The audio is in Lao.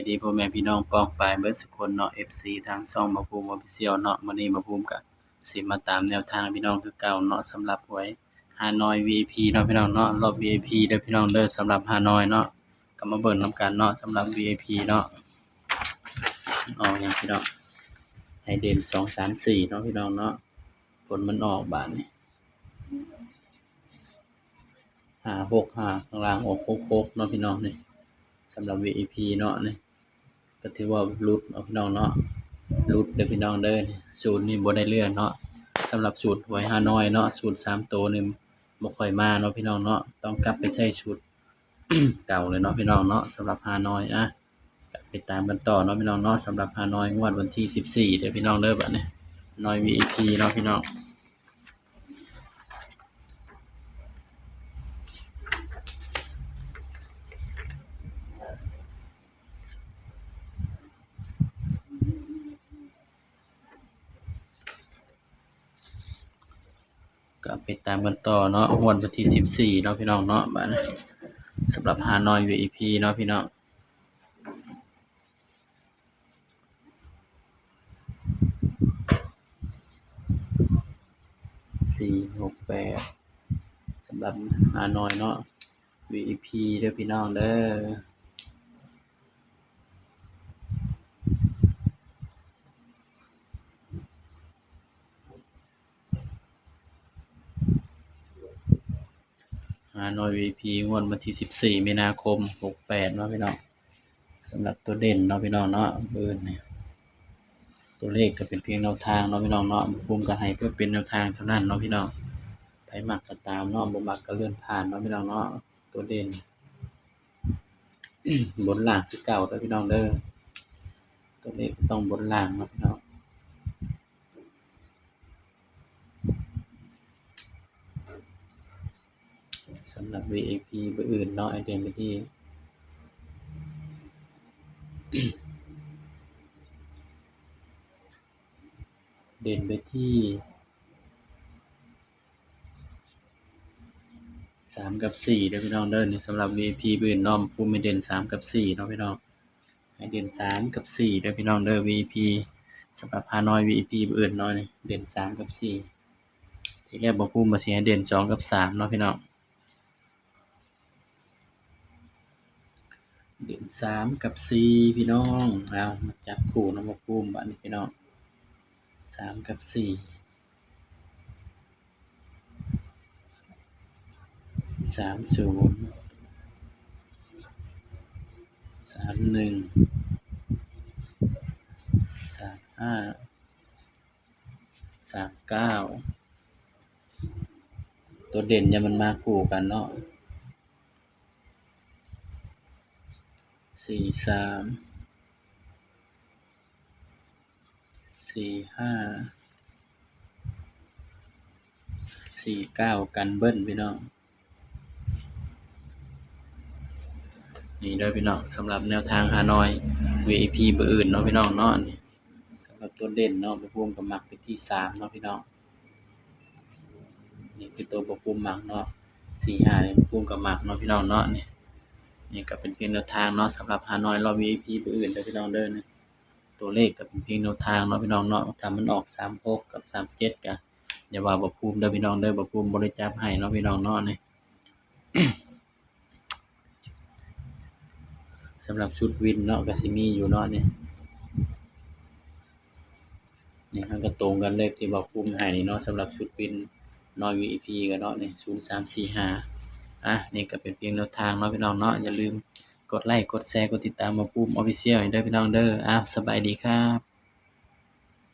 ດີພໍ່ແມ່ພີ່ນ້ອງປ້ອງປາຍເບິດສຸຄົນເນາະ ເອັຟຊີ ທາງຊ່ອງບ່າວພູມ Official ເນາະ. ມື້ນີ້ບ່າວພູມກະຊິມາຕາມແນວທາງໃຫ້ພີ່ນ້ອງຄືເກົ່າເນາະ ສຳລັບຫວຍຮ່ານ້ອຍ ວີໄອພີ ເນາະພີ່ນ້ອງເນາະ. ລອບ ວີໄອພີ ເດີພີ່ນ້ອງເດີ ສຳລັບຮ່ານ້ອຍເນາະ. ກະມາເບິ່ງນຳກັນເນາະ ສຳລັບ ວີໄອພີ ເນາະ ອອກຫຍັງພີ່ນ້ອງ. ໃຫ້ເດັ່ນ ສອງ ສາມ ສີ່ ເນາະພີ່ນ້ອງເນາະ. ຜົນມັນອອກບາດນີ້ ຫ້າ ຫົກ ຫ້າ ຂ້າງລ່າງອອກ ຫົກ ຫົກ ເນາະພີ່ນ້ອງ. ນີ້ສຳລັບ ວີໄອພີ ເນາະ. ນີ້ກະຖືວ່າຫຼຸດເນາະພີ່ນ້ອງເນາະ ຫຼຸດເດີພີ່ນ້ອງເດີ. ສູດນີ້ບໍ່ໄດ້ເລື່ອນເນາະ. ສຳລັບສູດຫວຍຮ່ານ້ອຍເນາະ ສູດສາມໂຕນີ້ບໍ່ຄ່ອຍມາເນາະພີ່ນ້ອງເນາະ. ຕ້ອງກັບໄປໃຊ້ສູດເກົ່າເລີຍເນາະພີ່ນ້ອງເນາະ ສຳລັບຮ່ານ້ອຍ. ອະ ໄປຕາມກັນຕໍ່ເນາະພີ່ນ້ອງເນາະ ສຳລັບຮ່ານ້ອຍງວດວັນທີສິບສີ່ເດີພີ່ນ້ອງເດີ. ບາດນີ້ນ້ອຍ ວີໄອພີ ເນາະພີ່ນ້ອງ. ກະໄປຕາມກັນຕໍ່ເນາະ ງວດວັນທີສິບສີ່ເນາະພີ່ນ້ອງເນາະ. ບາດນີ້ສຳລັບຮ່ານ້ອຍ ວີໄອພີ ເນາະພີ່ນ້ອງ. ສີ່ ຫົກ ແປດ ສຳລັບຮ່ານ້ອຍເນາະ ວີໄອພີ ເດີພີ່ນ້ອງເດີ. ຮ່ານ້ອຍ ວີໄອພີ ງວດວັນທີສິບສີ່ ມີນາຄົມ ຫົກແປດ ເນາະພີ່ນ້ອງ. ສຳລັບຕົວເດັ່ນເນາະພີ່ນ້ອງເນາະ ມື້ນີ້ ຕົວເລກກະເປັນພຽງແນວທາງເນາະພີ່ນ້ອງເນາະ. ບ່າວພູມກະໃຫ້ເພື່ອເປັນແນວທາງເທົ່ານັ້ນເນາະພີ່ນ້ອງ. ໃຜມັກກະຕາມເນາະ ບໍ່ມັກກະເລື່ອນຜ່ານເນາະພີ່ນ້ອງເນາະ. ຕົວເດັ່ນ ບົນລ່າງຄືເກົ່າເດີພີ່ນ້ອງເດີ. ຕົວເລກຕ້ອງບົນລ່າງເນາະພີ່ນ້ອງ. ສຳລັບ ວີໄອພີ ເບີອື່ນເນາະ ໃຫ້ເດັ່ນໄປທີ່ ເດັ່ນໄປທີ່ ສາມກັບສີ່ເດີພີ່ນ້ອງເດີ. ນີ້ສຳລັບ ວີໄອພີ ເບີອື່ນເນາະ ພູມໃຫ້ເດັ່ນ ສາມກັບສີ່ ເນາະພີ່ນ້ອງ. ໃຫ້ເດັ່ນ ສາມກັບສີ່ ເດີພີ່ນ້ອງເດີ ວີໄອພີ. ສຳລັບຮ່ານ້ອຍ ວີໄອພີ ເບີອື່ນເນາະ ນີ້ເດັ່ນ ສາມກັບສີ່. ທີແລກບ່າວພູມວ່າຊິໃຫ້ເດັ່ນ ສອງກັບສາມ ເນາະພີ່ນ້ອງ. ເດັ່ນ ສາມກັບສີ່ ພີ່ນ້ອງ. ເອົາ ມາຈັບຄູ່ນຳບ່າວພູມບາດນີ້ພີ່ນ້ອງ ສາມກັບສີ່ ສາມສູນ ສາມໜຶ່ງ ສາມຫ້າ ສາມເກົ້າ. ຕົວເດັ່ນຢ່າມັນມາຄູ່ກັນເນາະ ສີ່ສາມ ສີ່ຫ້າ ສີ່ເກົ້າ ກັນເບິ້ນພີ່ນ້ອງ. ນີ້ເດີພີ່ນ້ອງ ສຳລັບແນວທາງຮ່ານ້ອຍ ວີໄອພີ ເບີອື່ນເນາະພີ່ນ້ອງເນາະ. ນີ້ສຳລັບຕົວເດັ່ນເນາະ ບ່າວພູມກະມັກໄປທີ່ສາມເນາະພີ່ນ້ອງ. ນີ້ຄືໂຕບ່າວພູມມັກເນາະ ສີ່ຫ້າ ນີ້ບ່າວພູມກະມັກເນາະພີ່ນ້ອງເນາະ. ນີ້ ນີ້ກະເປັນພຽງແນວທາງເນາະ ສຳລັບຮ່ານ້ອຍລອບ ວີໄອພີ ເບີອື່ນເດີພີ່ນ້ອງເດີ. ນີ້ ຕົວເລກກະເປັນພຽງແນວທາງເນາະພີ່ນ້ອງເນາະ. ຖ້າມັນອອກ ສາມຫົກ ກັບ ສາມເຈັດ ກະຢ່າວ່າບ່າວພູມເດີພີ່ນ້ອງເດີ ບ່າວພູມບໍ່ໄດ້ຈັບໃຫ້ເນາະພີ່ນ້ອງເນາະ. ນີ້ ສຳລັບຊຸດວິນເນາະ ກະຊິມີຢູ່ເນາະ ນີ້ ນີ້ມັນກະຕົງກັນເລີຍທີ່ບ່າວພູມໃຫ້ນີ້ເນາະ ສຳລັບຊຸດວິນນ້ອຍ ວີໄອພີ ກະເນາະ ນີ້ ສູນສາມສີ່ຫ້າ. ອະ ນີ້ກະເປັນພຽງແນວທາງເນາະພີ່ນ້ອງເນາະ. ຢ່າລືມກົດໄລ້ ກົດແຊ ກົດຕິດຕາມບ່າວພູມ Official ໃຫ້ເດີພີ່ນ້ອງເດີ. ອາ ສະບາຍດີຄັບ.